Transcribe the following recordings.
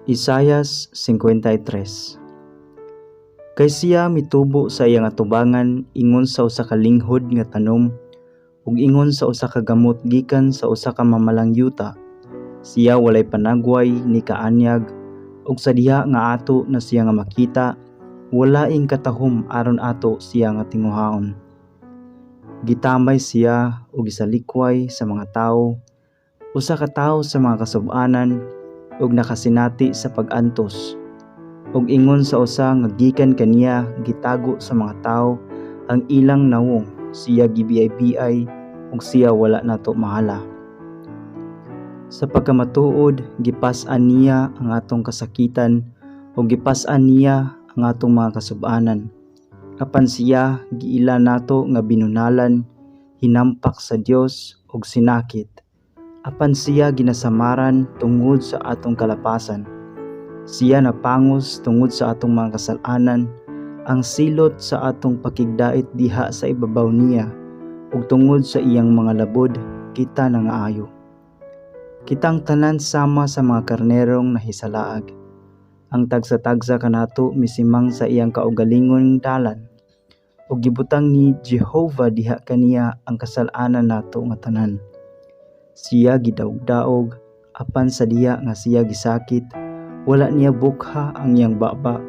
Isayas 53. Kay siya mitubo sa iyang atubangan ingon sa usa ka linghod nga tanom ug ingon sa usa ka gamot gikan sa usa ka mamalang yuta. Siya walay panagway ni kaanyag, ug sa diha nga ato na siya nga makita, walaing katahom aron ato siya nga tinguhaon. Gitamay siya ug gisalikway sa mga tawo, usa ka tawo sa mga kasub-anan ug nakasinati sa pag-antos. Ug ingon sa usa nga gikan kaniya gitago sa mga tawo ang ilang nawong, siya gibiyay-biyay ug siya wala nato mahala. Sa pagkamatuod, gipas-an niya ang atong kasakitan ug gipas-an niya ang atong mga kasub-anan. Apan siya giila nato nga binunalan, hinampak sa Dios ug sinakit. Apan siya ginasamaran tungod sa atong kalapasan. Siya napangos tungod sa atong mga kasal-anan, ang silot sa atong pakigdait diha sa ibabaw niya, ug tungod sa iyang mga labod kita nangaayo. Kitang tanan sama sa mga karnerong nahisalaag. Ang tagsa-tagsa kanato misimang sa iyang kaugalingong dalan, ug gibutang ni Jehova diha kaniya ang kasal-anan nato nga tanan. Siya gidaog-daog, apan sa diha nga siya gisakit, wala niya bukha ang iyang baba,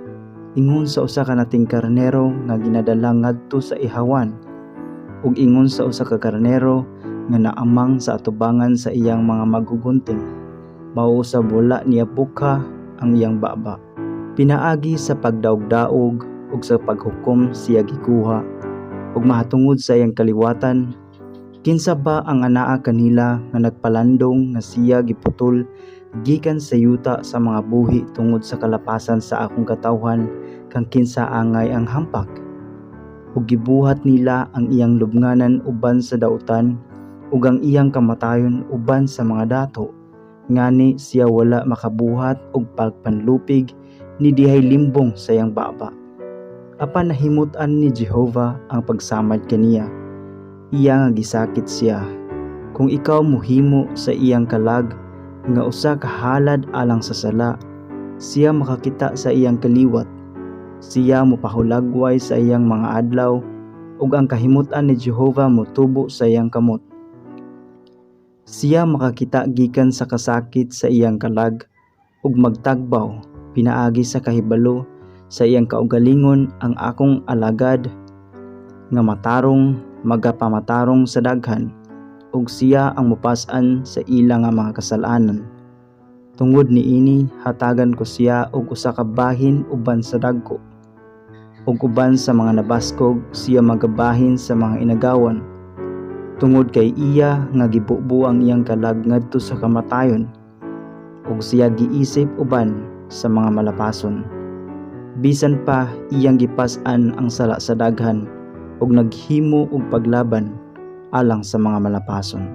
ingon sa usa ka nating karnero nga ginadala ngadto sa ihawan, ug ingon sa usa ka karnero nga naamang sa atubangan sa iyang mga magugunting. Mao usab wala niya bukha ang iyang baba. Pinaagi sa pagdaog-daog ug sa paghukom siya gikuha, ug mahatungod sa iyang kaliwatan, kinsa ba ang anaa kanila nga nagpalandong nga siya giputol gikan sa yuta sa mga buhi tungod sa kalapasan sa akong katawhan kang kinsa angay ang hampak? Ug gibuhat nila ang iyang lubnganan uban sa dautan ug ang iyang kamatayon uban sa mga dato. Ngani siya wala makabuhat og pagpanlupig ni dihay limbong sa iyang baba. Apan nahimut-an ni Jehova ang pagsamad kaniya. Iya nga gisakit siya. Kung ikaw mohimo sa iyang kalag nga usa ka halad alang sa sala, siya makakita sa iyang kaliwat. Siya mopahulagway sa iyang mga adlaw ug ang kahimut-an ni Jehova motubo sa iyang kamot. Siya makakita gikan sa kasakit sa iyang kalag ug magtagbaw pinaagi sa kahibalo sa iyang kaugalingon. Ang akong alagad nga matarong magapamatarong sa daghan, ug siya ang mopas-an sa ila nga mga kasal-anan. Tungod niini, hatagan ko siya og usa ka bahin uban sa dagko. Ug uban sa mga nabaskog siya magabahin sa mga inagawan. Tungod kay iya nga gibubo ang iyang kalag ngadto sa kamatayon, ug siya giisip uban sa mga malapason. Bisan pa iyang gipas-an ang sala sa daghan ug naghimo og paglaban alang sa mga malapason.